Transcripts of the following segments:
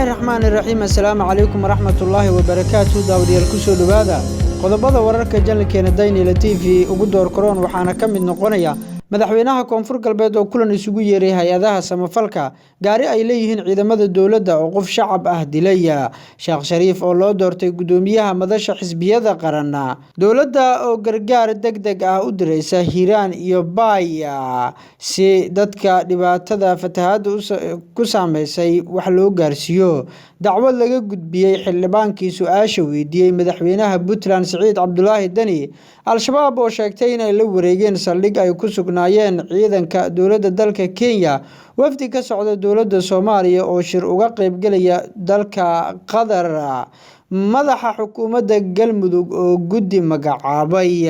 Bismillaahi raxmaani raxiim. Assalaamu calaykum waraxmatullaahi wabarakaatu. Daawadayaal, kusoo dhowaada qodobada wararka janalkeena Daynila TV ugu door karoon. Waxaana ka mid noqonaya madaxweynaha Koonfur Galbeed oo kulan isugu yeeray hay-adaha samafalka, gaari ay leeyihiin ciidamada dowladda oo qof shacab ah dilaya, Sheekh Shariif oo loo doortay guddoomiyaha Madasha Xisbiyada Qaran, dowladda oo gargaar deg deg ah u diraysa Hiiraan iyo Baay si dadka dhibaatada fatahaadda ku saameysay wax loo gaarsiiyo, dacwad laga gudbiyey xildhibaankii su-aasha weydiiyey madaxweynaha Puntland Siciid Cabdulaahi Deni, Al-Shabaab oo sheegtay inay la wareegeen saldhig ay ku sugnaayeen ciidanka dowladda dalka Kenya, wafdi ka socda dowladda Soomaaliya oo shir uga qaybgelaya dalka Qatar, madaxa xukuumadda Galmudug oo guddi magacaabay,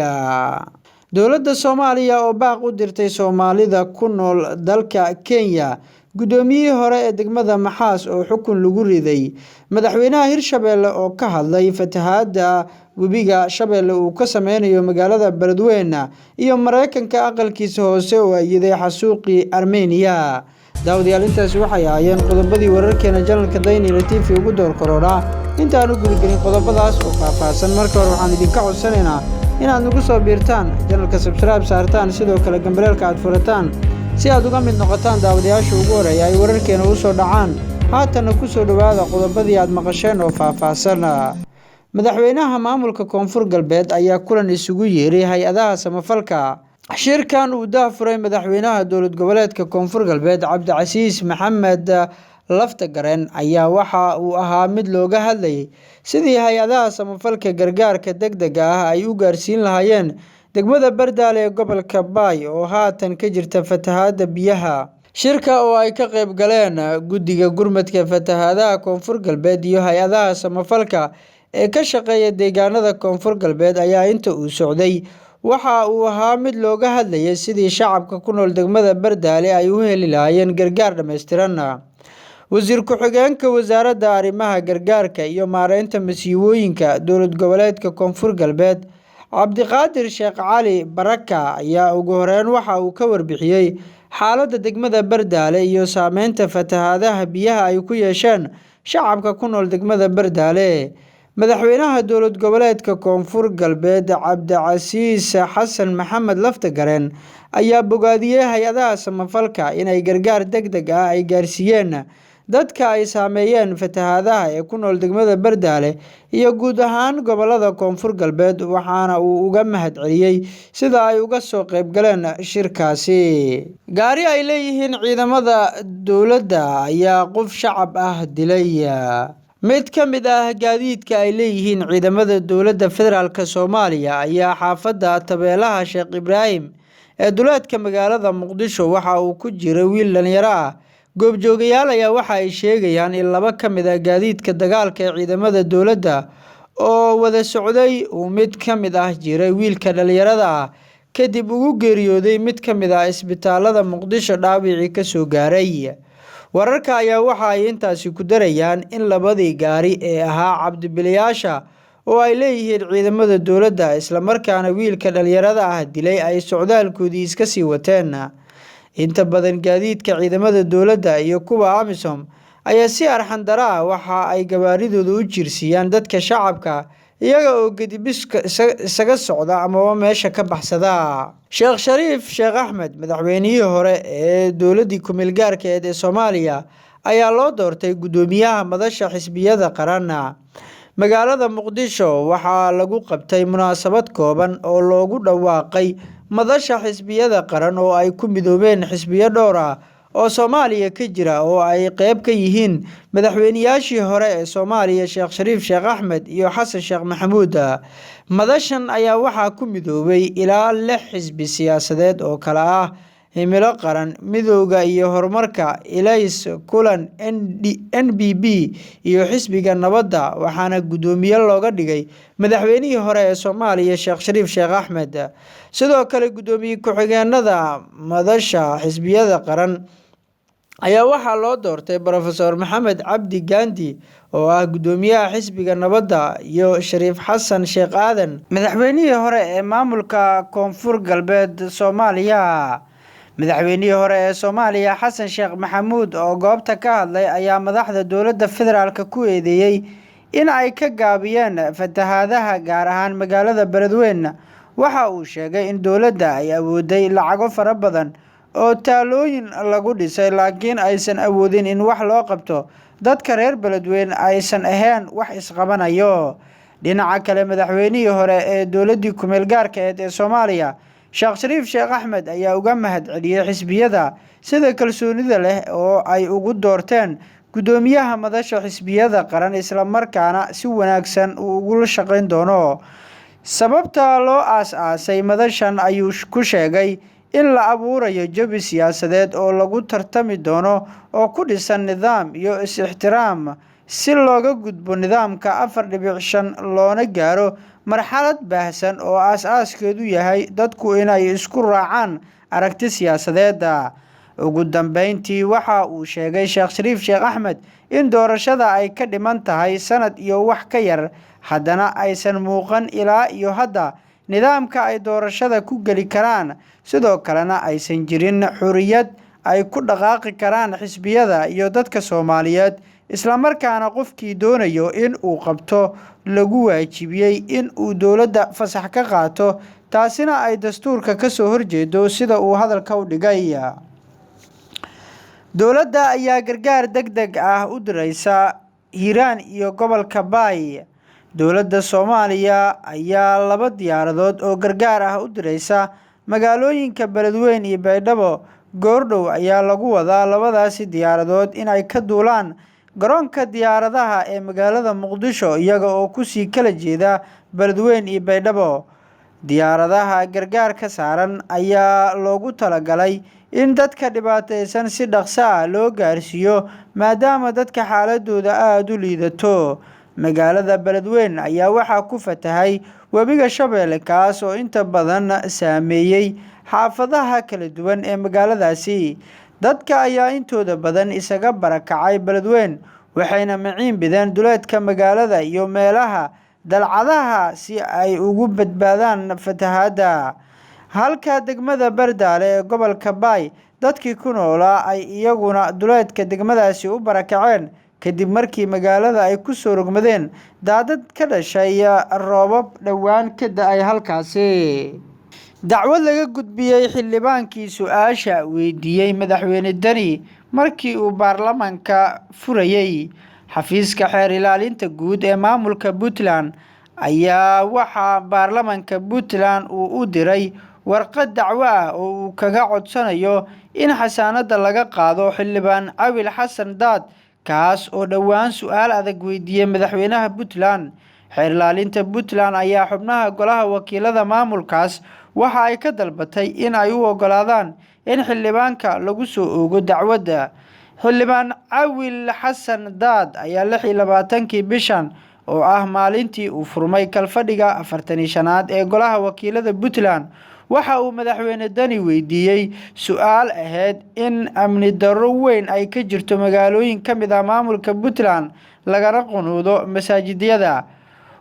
dowladda Soomaaliya oo baaq u dirtay Soomaalida ku nool dalka Kenya, guddoomiyihii hore ee degmada Maxaas oo xukun lagu riday, madaxweynaha Hirshabeelle oo ka hadlay fatahaadda webiga Shabeelle uu ka sameynayo magaalada Beledweyne, iyo Mareykanka aqalkiisa hoose oo ayiday xasuuqii Armeniya. Daawadayaal, intaasi waxay ahaayeen qodobadii wararkeena janalka Daynila TV ugu door karoonaa. Intaan u gudagelin qodobadaas oo faahfaahsan, marka hore waxaan idinka codsanaynaa inaad nagu soo biirtaan janalka, subscribe saartaan, sidoo kale gambaleelka aad furataan si aad uga mid noqotaan daawadayaasha ugu horeeya ay wararkeena u soo dhacaan. Haatanna ku soo dhowaada qodobadii aad maqasheen oo faahfaahsan. Madaxweynaha maamulka Koonfur Galbeed ayaa kulan isugu yeeray hay-adaha samafalka. Shirkan uu daahfuray madaxweynaha dowlad goboleedka Koonfur Galbeed Cabdicasiis Maxamed Laftagareen ayaa waxa uu ahaa mid looga hadlayay sidii hay-adaha samafalka gargaarka deg dega ah ay u gaarsiin lahaayeen degmada Bardaale ee gobolka Baay oo haatan ka jirta fatahaadda biyaha. Shirka oo ay ka qayb galeen guddiga gurmadka fatahaadaha Koonfur Galbeed iyo hay-adaha samafalka ee ka shaqeeya deegaanada Koonfur Galbeed ayaa inta uu socday waxa uu ahaa mid looga hadlayay sidii shacabka ku nool degmada Bardaale ay u heli lahaayeen gargaar dhammaystiran. Wasiir ku-xigeenka Wasaaradda Arrimaha Gargaarka iyo Maareynta Masiibooyinka dowlad goboleedka Koonfur Galbeed Cabdiqaadir Sheekh Cali Baraka ayaa ugu horeyn waxa uu ka warbixiyey xaaladda degmada Bardaale iyo saameynta fatahaadaha biyaha ay ku yeesheen shacabka ku nool degmada Bardaale. Madaxweynaha dowlad goboleedka Koonfur Galbeed Cabdicasiis Xasan Maxamed Laftagareen ayaa bogaadiyey hay-adaha samafalka inay gargaar deg deg ah ay gaarsiiyeen dadka ay saameeyeen fatahaadaha ee ku nool degmada Bardaale iyo guud ahaan gobolada Koonfur Galbeed, waxaana uu uga mahadceliyey sida ay uga soo qayb galeen shirkaasi. Gaari ay leeyihiin ciidamada dowladda ayaa qof shacab ah dilay. Mid ka mid ah gaadiidka ay leeyihiin ciidamada dowladda federaalk Soomaaliya ayaa xaafadda Tabeelaha Sheekh Ibraahim ee duleedka magaalada Muqdisho waxa uu ku jiray wiil dhalinyaro ah. Goobjoogayaal ayaa waxa ay sheegayaan in laba ka mid ah gaadiidka dagaalka ee ciidamada dowladda oo wada socday uu mid ka mid ah jiray wiilka dhalinyarada ah, kadib ugu geeriyooday mid ka mid ah isbitaalada Muqdisho dhaawicii ka soo gaaray. Wararka ayaa waxa ay intaasi ku darayaan in labadii gaari ee ahaa cabdibilayaasha oo ay leeyihiin ciidamada dowladda islamarkaana wiilka dhalinyarada ah dilay ay socdaalkoodii iska sii wateen. Inta badan gaadiidka ciidamada dowladda iyo kuwa AMISOM ayaa si arxan darro ah waxa ay gabaaridooda u jiirsiiyaan dadka shacabka iyaga oo gedibiska isaga socda amaba meesha ka baxsada. Sheekh Shariif Sheekh Axmed, madaxweynihii hore ee dowladdii ku-meel gaarka ahayd ee Soomaaliya, ayaa loo doortay guddoomiyaha Madasha Xisbiyada Qaran. Magaalada Muqdisho waxaa lagu qabtay munaasabad kooban oo loogu dhawaaqay Madasha Xisbiyada Qaran oo ay ku midoobeen xisbiyo dhowr ah oo Soomaaliya ka jira oo ay qayb ka yihiin madaxweynayaashii hore ee Soomaaliya Sheekh Shariif Sheekh Axmed iyo Xasan Sheekh Maxamuud. Madashan ayaa waxaa ku midoobay ilaa 6 xisbi siyaasadeed oo kala ah Himilo Qaran, Midowga iyo Horumarka, Ilays, Kulan, NBP iyo Xisbiga Nabadda, waxaana guddoomiye looga dhigay madaxweynihii hore ee Soomaaliya Sheekh Shariif Sheekh Axmed. Sidoo kale guddoomiye ku-xigeenada Madasha Xisbiyada Qaran ayaa waxaa loo doortay Professor Maxamed Cabdi Gandi oo ah guddoomiyaha Xisbiga Nabadda iyo Shariif Xasan Sheekh Aadan, madaxweynihii hore ee maamulka Koonfur Galbeed Soomaaliya. Madaxweynihii hore ee Soomaaliya Xasan Sheekh Maxamuud oo goobta ka hadlay ayaa madaxda dowladda federaalka ku eedeeyay in ay ka gaabiyeen fatahaadaha, gaar ahaan magaalada Beledweyne. Waxa uu sheegay in dowladda ay awooday lacago fara badan oo taalooyin lagu dhisay, laakiin aysan awoodin in wax loo qabto dadka reer Beledweyne aysan ahayn wax isqabanayo. Dhinaca kale, madaxweynihii hore ee dowladdii ku-meel gaarka ahayd ee Soomaaliya Sheekh Shariif Sheekh Axmed ayaa uga mahadceliyay xisbiyada sida kalsoonida leh oo ay ugu doorteen guddoomiyaha madasha xisbiyada qaran, isla markaana si wanaagsan uu ugula shaqeyn doono. Sababta loo aas-aasay madashan ayuu ku sheegay in la abuurayo jawi siyaasadeed oo lagu tartami doono oo ku dhisan nidaam iyo is-ixtiraam, si looga gudbo nidaamka 4.5 loona gaaro marxalad baahsan oo aas-aaskeedu yahay dadku inay isku raacaan aragti siyaasadeed. Ugu dambeyntii, waxa uu sheegay Sheekh Shariif Sheekh Axmed in doorashada ay ka dhiman tahay sanad iyo wax ka yar, haddana aysan muuqan ilaa iyo hadda nidaamka ay doorashada ku geli karaan, sidoo kalena aysan jirin xurriyad ay ku dhaqaaqi karaan xisbiyada iyo dadka Soomaaliyeed, isla markaana qofkii doonayo in uu qabto lagu waajibiyay in uu dowladda fasax ka qaato, taasina ay dastuurka ka soo horjeedo sida uu hadalka u dhigay. Dowladda ayaa gargaar degdeg ah u diraysa Hiiraan iyo gobolka Baay. Dowladda Soomaaliya ayaa laba diyaaradood oo gargaar ah u diraysa magaalooyinka Beledweyne iyo Baydhabo. Goordhow ayaa lagu wadaa labadaasi diyaaradood in ay ka duulaan garoonka diyaaradaha ee magaalada Muqdisho, iyaga oo kusii kala jeeda Beledweyne iyo Baydhabo. Diyaaradaha gargaarka saaran ayaa loogu talagalay in dadka dhibaataysan si dhaqso ah loo gaarsiiyo, maadaama dadka xaaladooda aada u liidato. Magaalada Beledweyne ayaa waxaa ku fatahay webiga Shabeelle, kaas oo inta badan saameeyay xaafadaha kala duwan ee magaaladaasi. Dadka ayaa intooda badan isaga barakacay Beledweyne, waxayna maciin bideen duleedka magaalada iyo meelaha dalcadaha si ay ugu badbaadaan fatahaadda. Halka degmada Bardaale ee gobolka Baay, dadkii ku noolaa ay iyaguna duleedka degmadaasi u barakaceen kadib markii magaalada ay ku soo rogmadeen daadad ka dhashay roobab dhowaan ka da'ay halkaasi. Dacwad laga gudbiyey xildhibaankii su'aasha weydiiyey madaxweyne Deni markii uu baarlamaanka furayay. Xafiiska xeer ilaalinta guud ee maamulka Puntland ayaa waxaa baarlamaanka Puntland uu u diray warqad dacwo ah oo uu kaga codsanayo in xasaanada laga qaado xildhibaan Cawil Xasan Daad, kaas oo dhowaan su'aal adag weydiiyey madaxweynaha Puntland. Xeer ilaalinta Puntland ayaa xubnaha golaha wakiilada maamulkaas waxa ay ka dalbatay in ay u oggolaadaan in xildhibaanka lagu soo oogo dacwadda. Xildhibaan Cawil Xasan Daad ayaa 26-kii bishan, oo ah maalintii uu furmay kalfadhiga 45aad ee golaha wakiilada Puntland, waxa uu madaxweyne Deni weydiiyey su'aal ahayd in amni darro weyn ay ka jirto magaalooyin ka mid ah maamulka Puntland, lagana qunuudo masaajidyada.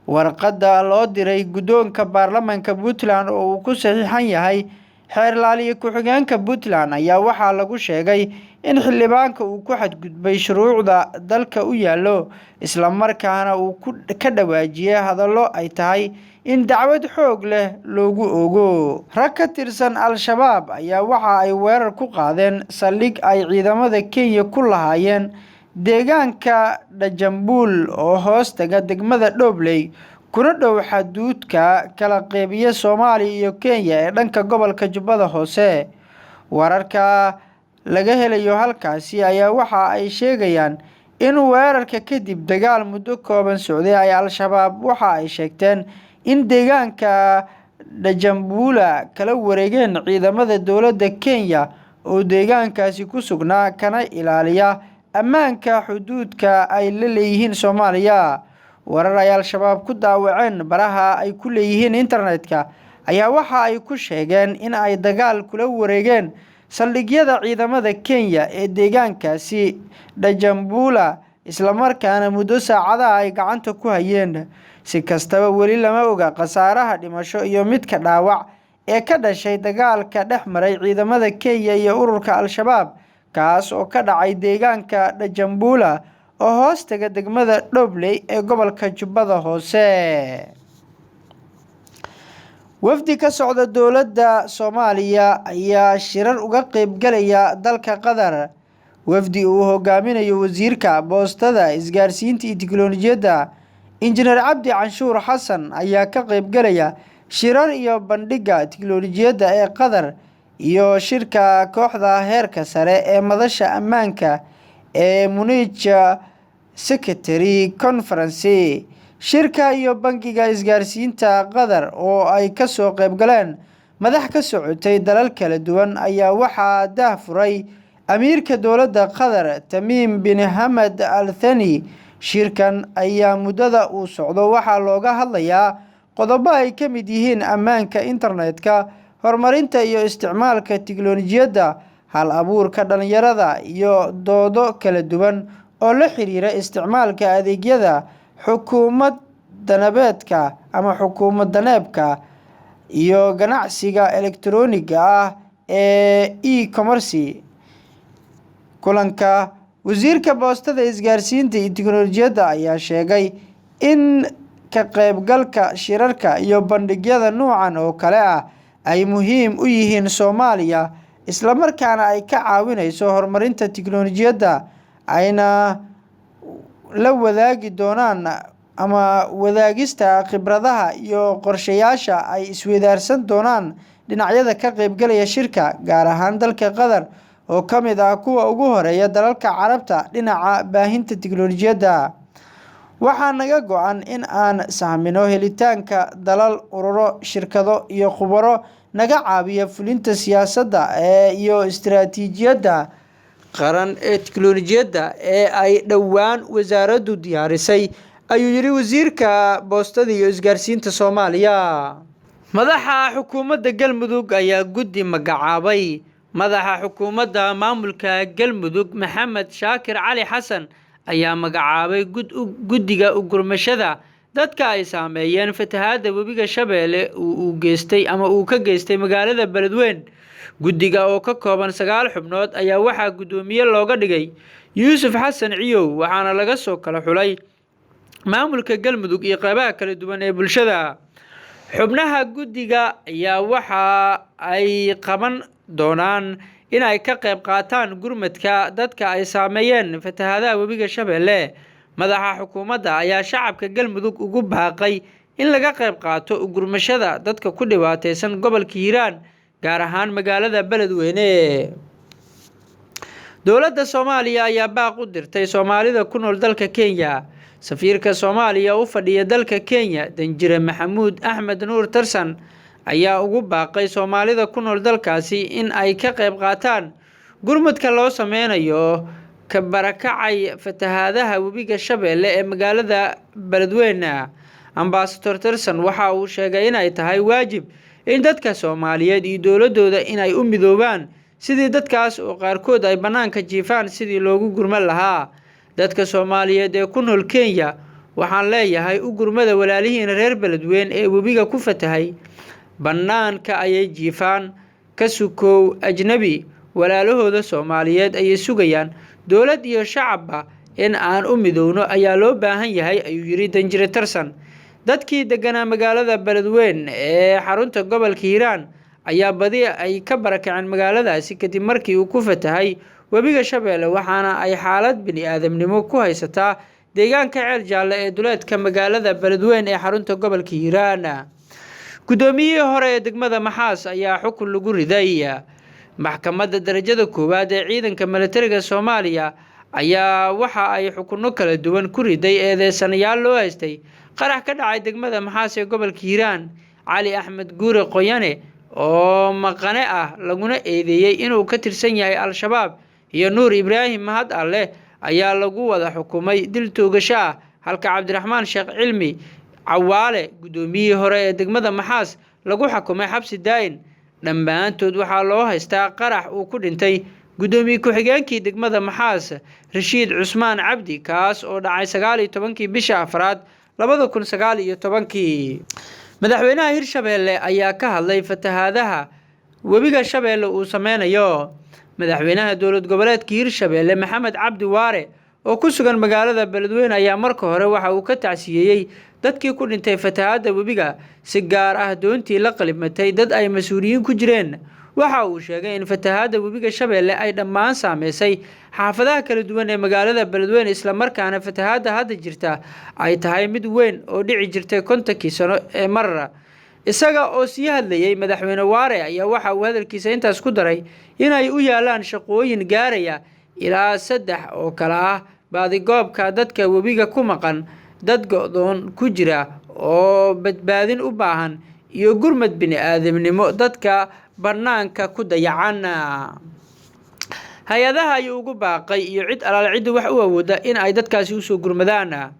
Warqadda loo diray guddoonka baarlamaanka Puntland oo uu ku saxiixan yahay xeer ilaaliye ku-xigeenka Puntland ayaa waxaa lagu sheegay in xildhibaanka uu ku xadgudbay shuruucda dalka u yaallo, isla markaana uu ka dhawaajiyay hadallo ay tahay in dacwad xoog leh loogu ogo. Rag ka tirsan Al-Shabaab ayaa waxa ay weerar ku qaadeen saldhig ay ciidamada Kenya ku lahaayeen deegaanka Dhajambuul oo hoos taga degmada Dhobley, kuna dhow xaduudka kala qeybiya Soomaaliya iyo Kenya ee dhanka gobolka Jubbada Hoose. Wararka laga helayo halkaasi ayaa waxa ay sheegayaan in weerarka kadib dagaal muddo kooban socday ay Al-Shabaab waxa ay sheegteen in deegaanka Dhajambuula kala wareegeen ciidamada dowladda Kenya oo deegaankaasi ku sugnaa kana ilaaliya ammaanka xuduudka ay la leeyihiin Soomaaliya. Warar ay Al-Shabaab ku daawaceen baraha ay ku leeyihiin internetka ayaa waxa ay ku sheegeen in ay dagaal kula wareegeen saldhigyada ciidamada Kenya ee deegaankaasi Dhajambuula, isla markaana muddo saacadaha ay gacanta ku hayeen. Si kastaba, weli lama oga khasaaraha dhimasho iyo midka dhaawac ee ka dhashay dagaalka dhex maray ciidamada Kenya iyo ururka Al-Shabaab, kaas oo ka dhacay deegaanka Dhajambuula oo hoostaga degmada Dhobley ee gobolka Jubbada Hoose. Wafdi ka socda dowladda Soomaaliya ayaa shirar uga qayb galaya dalka Qatar. Wafdi uu hogaaminayo wasiirka boostada, isgaarsiinta iyo tiknoolajiyadda Injineer Cabdi Canshuur Xasan ayaa ka qayb galaya shirar iyo bandhigga tiknoolajiyadda ee Qatar iyo shirka kooxda heerka sare ee madasha ammaanka ee Munich Security Conference. Shirka iyo bangiga isgaarsiinta Qatar oo ay ka soo qayb galeen madax ka socotay dalal kala duwan ayaa waxaa daahfuray amiirka dowladda Qatar Tamiim bin Hamad Al Thani. Shirkan ayaa muddada uu socdo waxaa looga hadlayaa qodobo ay ka mid yihiin ammaanka internetka, horumarinta iyo isticmaalka tiknoolajiyadda, hal abuurka dhalinyarada iyo doodo kala duwan oo la xiriira isticmaalka adeegyada xukuumad danabeedka ama xukuumad daneebka iyo ganacsiga elektarooniga ah ee e-commerce. Kulanka wasiirka boostada, isgaarsiinta iyo tiknoolajiyadda ayaa sheegay in ka qaybgalka shirarka iyo bandhigyada noocan oo kale ah ay muhiim u yihiin Soomaaliya, isla markaana ay ka caawinayso horumarinta tiknoolajiyadda, ayna la wadaagi doonaan ama wadaagista khibradaha iyo qorshayaasha ay isweydaarsan doonaan dhinacyada ka qaybgalaya shirka, gaar ahaan dalka Qatar oo ka mid ah kuwa ugu horeeya dalalka Carabta dhinaca baahinta tiknoolajiyadda. Waxaa naga go'an in aan sahmino helitaanka dalal, ururo, shirkado iyo khubaro naga caawiya fulinta siyaasadda iyo istiraatiijiyadda qaran ee tiknoolajiyadda ee ay dhowaan wasaaraddu diyaarisay, ayuu yidhi wasiirka boostada iyo isgaarsiinta Soomaaliya. Madaxa xukuumadda Galmudug ayaa guddi magacaabay. Madaxa xukuumadda maamulka Galmudug Maxamed Shaakir Cali Xasan ayaa magacaabay guddiga gurmashada dadka ay saameeyeen fatahaadda webiga Shabeelle uu geystay ama uu ka geystay magaalada Beledweyne. Guddiga oo ka kooban 9 xubnood ayaa waxaa guddoomiye looga dhigay Yuusuf Xasan Ciyow, waxaana laga soo kala xulay maamulka Galmudug iyo qeybaha kala duwan ee bulshada. Xubnaha guddiga ayaa waxa ay qaban doonaan in ay ka qayb qaataan gurmadka dadka ay saameeyeen fatahaadaha webiga Shabeelle. Madaxa xukuumadda ayaa shacabka Galmudug ugu baaqay in laga qayb qaato gurmashada dadka ku dhibaateysan gobolka Hiiraan, gaar ahaan magaalada Beledweyne. Dowladda Soomaaliya ayaa baaq u dirtay Soomaalida ku nool dalka Kenya. Safiirka Soomaaliya u fadhiya dalka Kenya, Danjire Maxamuud Axmed Nuur Tarsan, ayaa ugu baaqay Soomaalida ku nool dalkaasi in ay ka qayb qaataan gurmadka loo sameynayo ka barakacay fatahaadaha webiga Shabeelle ee magaalada Beledweyne. Ambassador Tarsan waxa uu sheegay in ay tahay waajib in dadka Soomaaliyeed iyo dowladooda in ay u midoobaan sidii dadkaas oo qaarkood ay bannaanka jiifaan sidii loogu gurman lahaa. Dadka Soomaaliyeed ee ku nool Kenya waxaan leeyahay u gurmada walaalihiina reer Beledweyne ee webiga ku fatahay, bannaanka ayay jiifaan, ka sukow ajnabi walaalahooda Soomaaliyeed ayay sugayaan. Dowlad iyo shacabba in aan u midowno ayaa loo baahan yahay, ayuu yidhi Danjire Tarsan. Dadkii deganaa magaalada Beledweyne ee xarunta gobolka Hiiraan ayaa badi ay ka barakaceen magaaladaasi kadib markii uu ku fatahay webiga Shabeelle, waxaana ay xaalad bini'aadamnimo ku haysataa deegaanka Ceel Jaalle ee duleedka magaalada Beledweyne ee xarunta gobolka Hiiraan. Guddoomiyihii hore ee degmada Maxaas ayaa xukun lagu riday. Maxkamadda darajada koowaad ee ciidanka militariga Soomaaliya ayaa waxa ay xukunno kala duwan ku riday eedeysanayaal loo haystay qarax ka dhacay degmada Maxaas ee gobolka Hiiraan. Cali Axmed Guure Qoyane oo maqane ah laguna eedeeyey inuu ka tirsan yahay Al-Shabaab iyo Nuur Ibraahim Mahad Alle ayaa lagu wada xukumay dil toogasho ah, halka Cabdiraxmaan Sheekh Cilmi Cawaale, guddoomiyihii hore ee degmada Maxaas, lagu xukumay xabsi daa'in. Dhammaantood waxaa loo haystaa qarax uu ku dhintay guddoomiye ku-xigeenkii degmada Maxaas Rashiid Cusmaan Cabdi, kaas oo dhacay 19-kii bisha afraad 2019-kii. Madaxweynaha Hirshabelle ayaa ka hadlay fatahaadaha webiga Shabeelle uu sameynayo. Madaxweynaha dowlad goboleedka Hirshabelle Maxamed Cabdi Waare oo ku sugan magaalada Beledweyne ayaa marka hore waxa uu ka tacsiyeeyey dadkii ku dhintay fatahaadda webiga, si gaar ah doontii la qalimatay dad ay mas-uuliyiin ku jireen. Waxa uu sheegay in fatahaadda webiga Shabeelle ay dhammaan saameysay xaafadaha kala duwan ee magaalada Beledweyne, islamarkaana fatahaadda hadda jirta ay tahay mid weyn oo dhici jirtay 50kii sano ee marara. Isaga oo sii hadlayay madaxweyne Waare ayaa waxa uu hadalkiisa intaas ku daray inay u yaalaan shaqooyin gaaraya ilaa 3 oo kale ah: baadigoobka dadka webiga ku maqan, dad go'doon ku jira oo badbaadin u baahan, iyo gurmad bini'aadamnimo dadka bannaanka ku dayacan. Hay-adaha ayuu ugu baaqay iyo cid alaale cidda wax u awooda in ay dadkaasi usoo gurmadaan.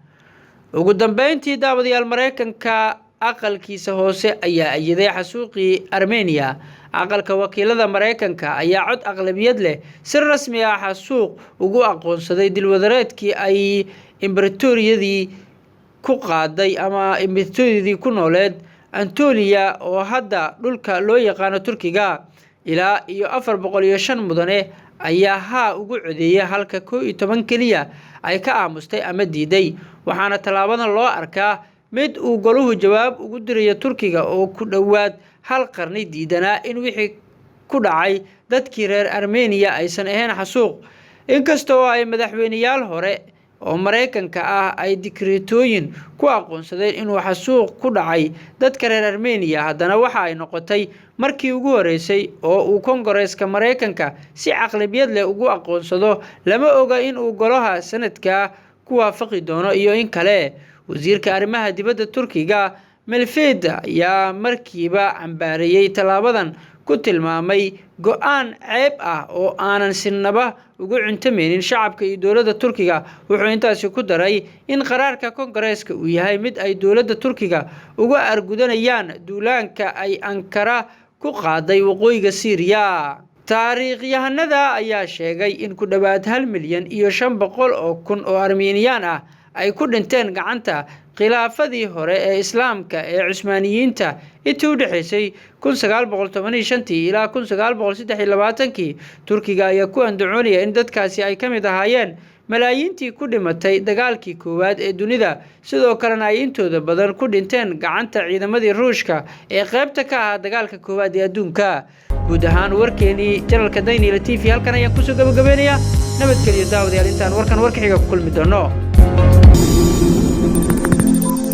Ugu dambeyntii, daawadayaal, Mareykanka aqalkiisa hoose ayaa ayiday xasuuqii Armenia. Aqalka wakiilada Mareykanka ayaa cod aqlabiyad leh si rasmi ah xasuuq ugu aqoonsaday dilwadareedkii ay imberatoriyadii ku qaaday ama imberatoriyadii ku nooleed Anatolia oo hadda dhulka loo yaqaano Turkiga. Ilaa iyo 405 mudane ayaa haa ugu codeeyay, halka 11 keliya ay ka aamustay ama diiday. Waxaana tallaabadan loo arkaa mid uu goluhu jawaab ugu dirayo Turkiga oo ku dhowaad hal qarni diidanaa in wixii ku dhacay dadkii reer Armenia aysan ahayn xasuuq. Inkasta oo ay madaxweyneyaal hore oo Mareykanka ah ay dikreetooyin ku aqoonsadeen inuu xasuuq ku dhacay dadka reer Armenia, haddana waxa ay noqotay markii ugu horeysay oo uu Koongareeska Mareykanka si caqlabiyad leh ugu aqoonsado. Lama oga in uu golaha sanadka ku waafaqi doono iyo in kale. Wasiirka arrimaha dibadda Turkiga Melfed ayaa markiiba cambaareeyay tallaabadan, ku tilmaamay go'aan ceeb ah oo aanan sinaba ugu cuntameynin shacabka iyo dowladda Turkiga. Wuxuu intaasi ku daray in qaraarka Koongareeska uu yahay mid ay dowladda Turkiga uga argudanayaan duulaanka ay Ankara ku qaaday waqooyiga Siiriya. Taariikhyahanada ayaa sheegay in ku dhowaad 1,500,000 oo Armeeniyaan ah ay ku dhinteen gacanta khilaafadii hore ee Islaamka ee Cusmaaniyiinta intii u dhexeysay 1915 ilaa 1923. Turkiga ayaa ku andacoonaya in dadkaasi ay ka mid ahaayeen malaayiintii ku dhimatay dagaalkii koowaad ee dunida, sidoo kalena ay intooda badan ku dhinteen gacanta ciidamadii Ruushka ee qaybta ka ahaa dagaalka koowaad ee adduunka. Guud ahaan warkeenii janalka Daynila TV halkan ayaan kusoo gabagabeynayaa. Nabadgeliyo daawadayaal, intaan warkan warka xiga ku kulmi doono.